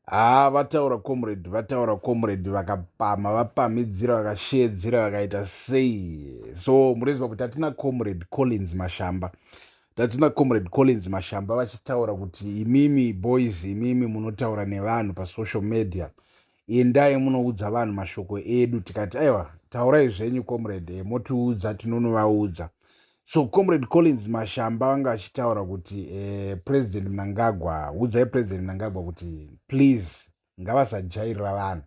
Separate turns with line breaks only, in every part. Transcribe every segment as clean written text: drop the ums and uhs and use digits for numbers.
Haa, vataura comrade, vataura comrade, vakapama, vapamhidzira, vakashedzera, vakaita sei. So mureziva kuti hatina Comrade Collins Mashamba, tatina Comrade Collins Mashamba vachitaura kuti imimi boys, imimi munotaura nevanhu pasocial media, endai munoudza vanhu mashoko edu. Tikati aiwa, taurai zvenyu comrade, motiudza tinonovaudza. So Comrade Collins Mashamba vanga vachitaura kuti President Mnangagwa, udzai President Mnangagwa kuti please ngavasajairira vanhu.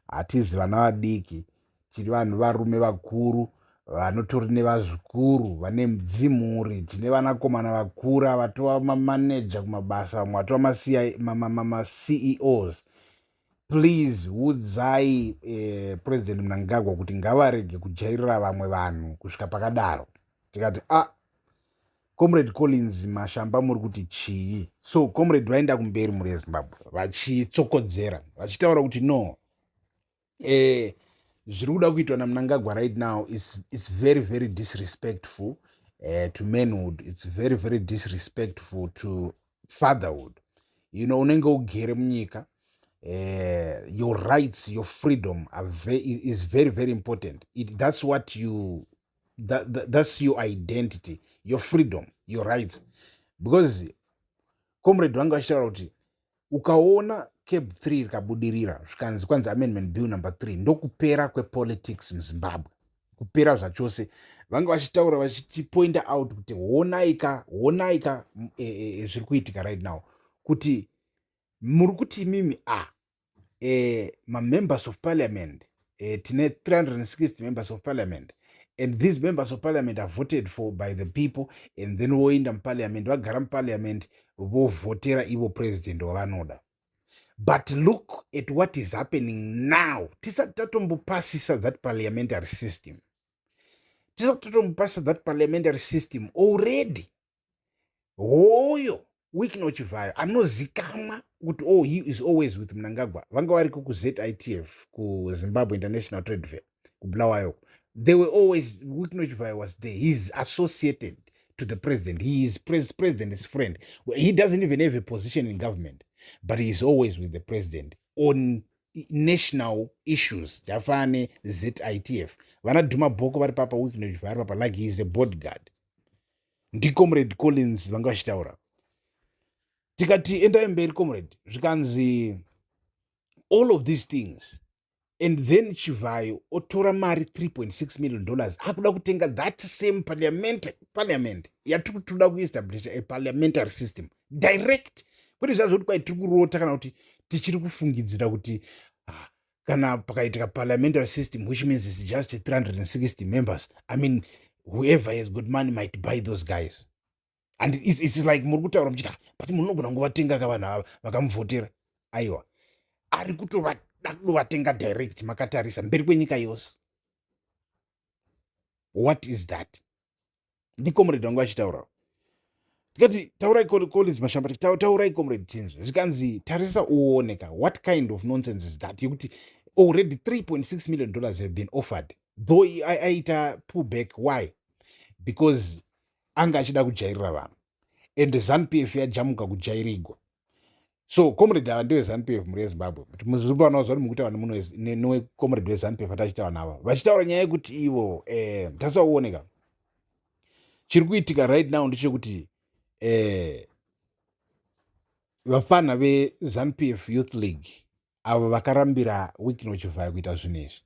Hatizi vana vadiki, tiri vanhu varume vakuru vanotori nevazukuru vane dzimhuri. Tine vanakomana vakura vatova mamaneja kumabasa, vamwe vatova maCEOs. Please udzai President Mnangagwa kuti ngavarege kujairira vamwe vanhu kusvika pakadaro. Tikati a ah, Comrade Collins Mashamba, muri kuti chii? So comrade vaenda kumberi muri yeZimbabwe vachitsokodzera, vachitaura kuti no, zviri kuda kuitwa naMnangagwa right now is very very disrespectful to manhood. It's very very disrespectful to fatherhood. Unenge ugere munyika, your rights, your freedom is very very important. That's what you that, that, that's your identity, your freedom, your rights. Because comrade vanga vachitaura kuti ukaona CAB 3 rikabudirira, zvikanzi kwanzi Amendment Bill number 3, ndokupera kwepolitics muZimbabwe, kupera zvachose. Vanga vachitaura vachitipointa out kuti honaika, honaika zviri kuitika right now, kuti muri kuti imimi a mamembers of parliament, tine 360 members of parliament, and these members of parliament are voted for by the people, and then voenda muparliament, vagara muparliament, vovhotera ivo president wavanoda. But look at what is happening now. Tisati tatombopasisa that parliamentary system, tisati tatombopasisa that parliamentary system already, hoyo Wicknell Chivayo anozikamwa kuti oh, he is always with Mnangagwa. Vanga variko kuZITF, kuZimbabwe International Trade Fair kuBulawayo. They were always, Wicknell Chivayo was there. He is associated to the president. He is president's friend. He doesn't even have a position in government, but he is always with the president on national issues. Jafane ZITF, vana Duma Boko vari papa, Wicknell Chivayo ari papa, like he is a bodyguard. Ndicomrade Collins vanga vachitaura. Tikati endai mberi comrade. Zvikanzi all of these things, and then Chivayo otora mari $3.6 million, akuda kutenga that same parliament yatiri kutoda kuestablisha, a parliamentary system direct, kwete zvazvo kuti kwai tiri kurota kana kuti tichiri kufungidzira kuti ah, kana pakaitika parliamentary system, which means it's just 360 members. I mean, whoever has good money might buy those guys. And it's like muri kutaura muchiti, ah, but munogona kungovatenga ka vanhu ava vakamuvhotera. Aiwa, ari kutovada kutovatenga direct, makatarisa mberi kwenyika yose. What is that? Ndicomrade vangu vachitaurawo. Tikati taurai, Collins Mashamba, taurai comrade tinzwe. Zvikanzi tarisa uoneka, what kind of nonsense is that yekuti already $3.6 million have been offered, though aita pull back. Why? Because anga achida kujairira vanhu, and ZANU PF yajamuka kujairigwa. So comrade ava ndeweZANU PF muri yeZimbabwe, kuti muzvipanawo zvari mukuti vanhu muno nowecomrade weZANU PF atachita vanhu ava vachitaura nyaya yekuti ivo tarisa uoneka, chiri kuitika right now ndechekuti vafana veZANU PF Youth League avo vakarambira Wicknell Chivayo kuita zvinhu izvi,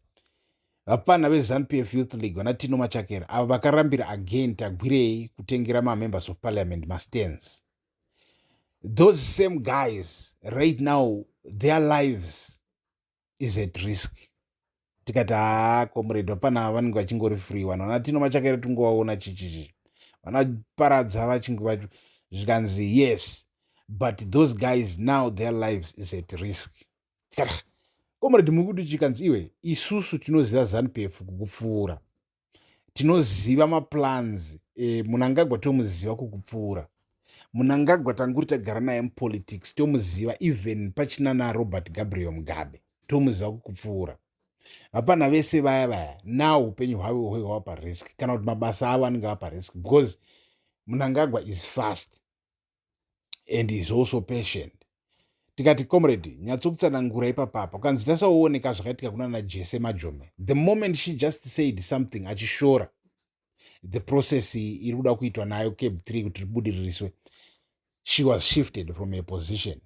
vapfana veZANU PF Youth League, vana Tino Machakera avo vakarambira again Tagwirei kutengera mamembers of parliament mastands, those same guys right now, their lives is at risk. Tikati haa comrade, vapfana ava vanenge vachingori free. Vanhu vana Tino Machakera tingovaona chichichi vanaparadza vachinge. Zvikanzi yes, but those guys now, their lives is at risk. Tikati comrade, muri kuti chikanzi iwe, isusu tinoziva ZANU PF kukupfuura, tinoziva maplans Mnangagwa tomuziva kukupfuura. Mnangagwa tanguri tagara naye mupolitics, tomuziva even pachina naRobert Gabriel Mugabe, tomuziva kukupfuura. Hapana vese vaya vaya now upenyu hwavo hwehwava parisk, kana kuti mabasa avo anenge ava parisk, because Mnangagwa is fast and is also patient. Tikati, "Comrade, nyatsokutsanangura ipapapa." Ukanzi tasaoneka zvakaitika kuna naJese Majome. The moment she just said something achishora the process iri kuda kuitwa nayo CAB 3 kuti ribudiririswe, she was shifted from a position.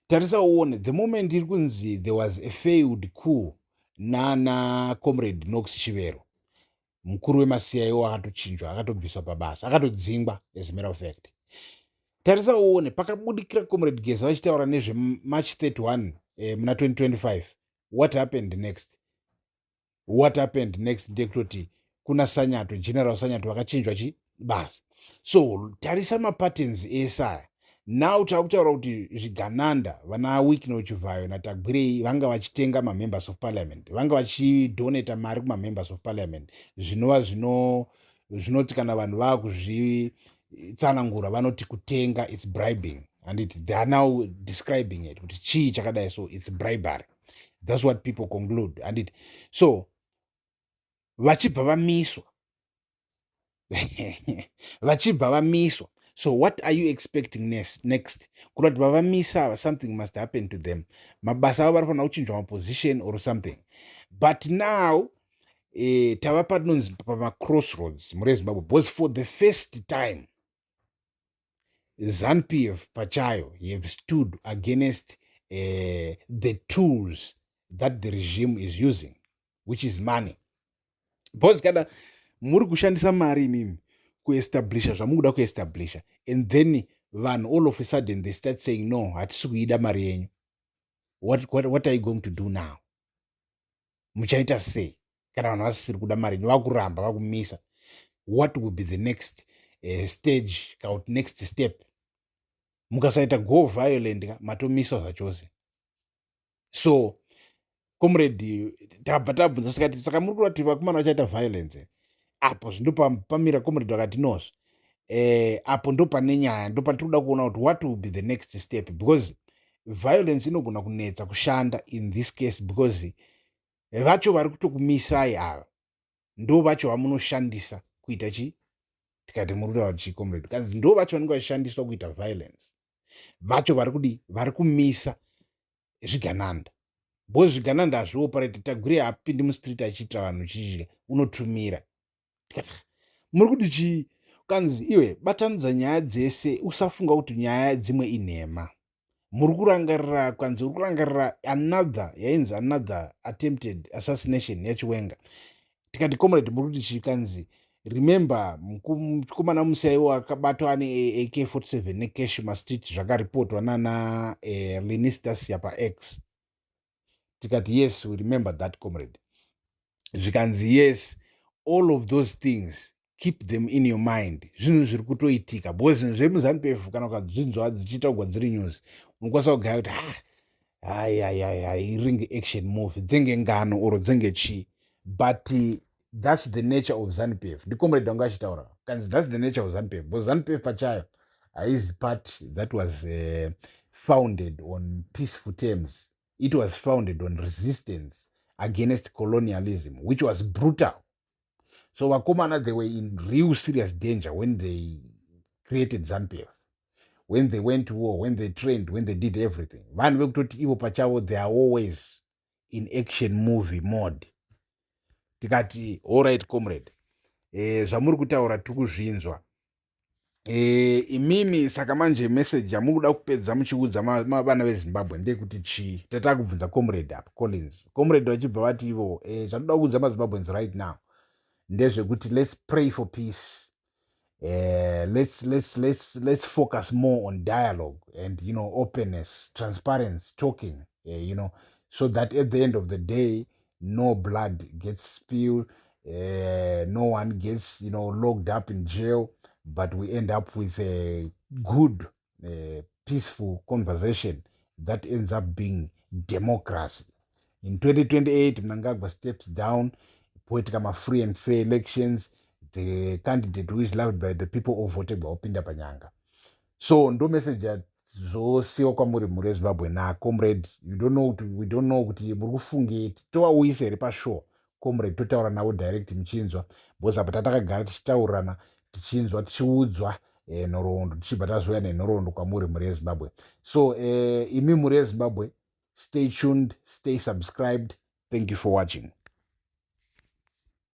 Tarisa uone, the moment iri kunzi there was a failed coup nana Comrade Knox Chivero, mukuru wemaCIO akatochinjwa, akatobviswa pabasa, akatodzingwa as a matter of fact. Tarisa uone, pakabudikira Comrade Geza vachitaura nezveMarch 31 muna 2025, what happened next? What happened next ndekutoti kuna Sanyato, General Sanyato vakachinjwa chi basa. So tarisa mapatterns ese aya. Now taakutaura kuti zvigananda, vana Wicknell Chivhayo naTagwirei, vanga vachitenga mamembers of parliament, vanga vachidonata mari kumamembers of parliament, zvinova zvinoti kana vanhu vaakuzvitsanangura vanoti kutenga, it's bribing, and they are now describing it kuti chii chakadai. So it's bribery, that's what people conclude, and it so vachibva vamiswa, vachibva vamiswa. So what are you expecting next? Kuda kuti vavamisa, something must happen to them. Mabasa avo varifanira kuchinjwa maposition or something. But now tava patinonzi pamacrossroads muri Zimbabwe, because for the first time ZANU PF pachayo have stood against the tools that the regime is using, which is money, because kana muri kushandisa mari imimi kuestablisha zvamukuda kuestablisha, and then vanhu all of a sudden they start saying, "No, hatisi kuida mari yenyu," what are you going to do now? Muchaita sei kana vanhu vasisiri kuda mari yenyu, vakuramba, vakumisa? What will be the next stage, kana kuti next step? Mukasaita go violent ka, matomiswa zvachose. So comrade, tabva tabvunza tikati, "Saka muri kurati vakomana vachaita violence apo?" Zvindopamira comrade vakati, "Nozvo apo ndo pane nyaya, ndo patiri kuda kuona kuti what will be the next step, because violence inogona kunetsa kushanda in this case, because vacho vari kutokumisai ava ndo vacho vamunoshandisa kuita chi." Tikati, "Muri kutaura chii, comrade?" Kanzi ndo vacho vanenge vachishandiswa kuita violence, vacho vari kudi, vari kumisa zvigananda, because zvigananda hazvioperate. Tagwirei hapindi mustreet achiitira vanhu chichidya, unotumira. Tikati, "Muri kuti chii?" Kanzi, "Iwe, batanidza nyaya dzese, usafunga kuti nyaya dzimwe inhema. Muri kurangarira?" Kanzi, "Uri kurangarira another yainzi another attempted assassination yaChiwenga?" Tikati, "Comrade, muri kuti chii?" Kanzi, "Remember mukomana musaiwo akabatwa ane AK47 necash mastreet, zvakaripotwa nana Linistas paX?" Tikati, "Yes, we remember that, comrade." Zvikanzi, "Yes, all of those things, keep them in your mind. Zvinhu zviri kutoitika, because zvinhu zvemuZANU PF kana ukadzinzwa dzichitaurwa dziri news, unokwanisa kugaya kuti ha, hai, iringe action movie, dzenge ngano oro dzenge chii, but that's the nature of ZANU PF." Ndicomrade wanga achitaura. Kanzi, "That's the nature of ZANU PF, because ZANU PF pachayo haizi party that was founded on peaceful terms. It was founded on resistance against colonialism, which was brutal. So vakomana, they were in real serious danger when they created ZANU PF, when they went to war, when they trained, when they did everything. Vanhu vekutoti ivo pachavo, they are always in action movie mode." Tikati, "Allright, comrade, zvamuri kutaura tiri kuzvinzwa. Imimi saka manje message yamuri kuda kupedza muchiudza vana veZimbabwe ndeyekuti chii?" Tataa kubvunza comrade apa Collins. Comrade vachibva vati ivo, "Zvatoda kuudza maZimbabweans right now ndezvekuti let's pray for peace. Let's focus more on dialogue and openness, transparency, talking, so that at the end of the day no blood gets spilled, no one gets locked up in jail, but we end up with a good, peaceful conversation that ends up being democracy. In 2028 Mnangagwa steps down, poitika mafree and fair elections. The candidate who is loved by the people ovhotegwa, opinda panyanga." So ndo message yazosiwa kwamuri, mhuri yeZimbabwe, nacomrade. You don't know kuti, we don't know kuti muri kufungei. Tovauyisa here pashow, comrade, totaura navo direct muchinzwa? Because apa tatakagara tichitaurirana, tichinzwa, tichiudzwa. Nhoroondo, tichibva tazouya nenhoroondo kwamuri, mhuri yeZimbabwe. So imi mhuri yeZimbabwe, stay tuned, stay subscribed. Thank you for watching.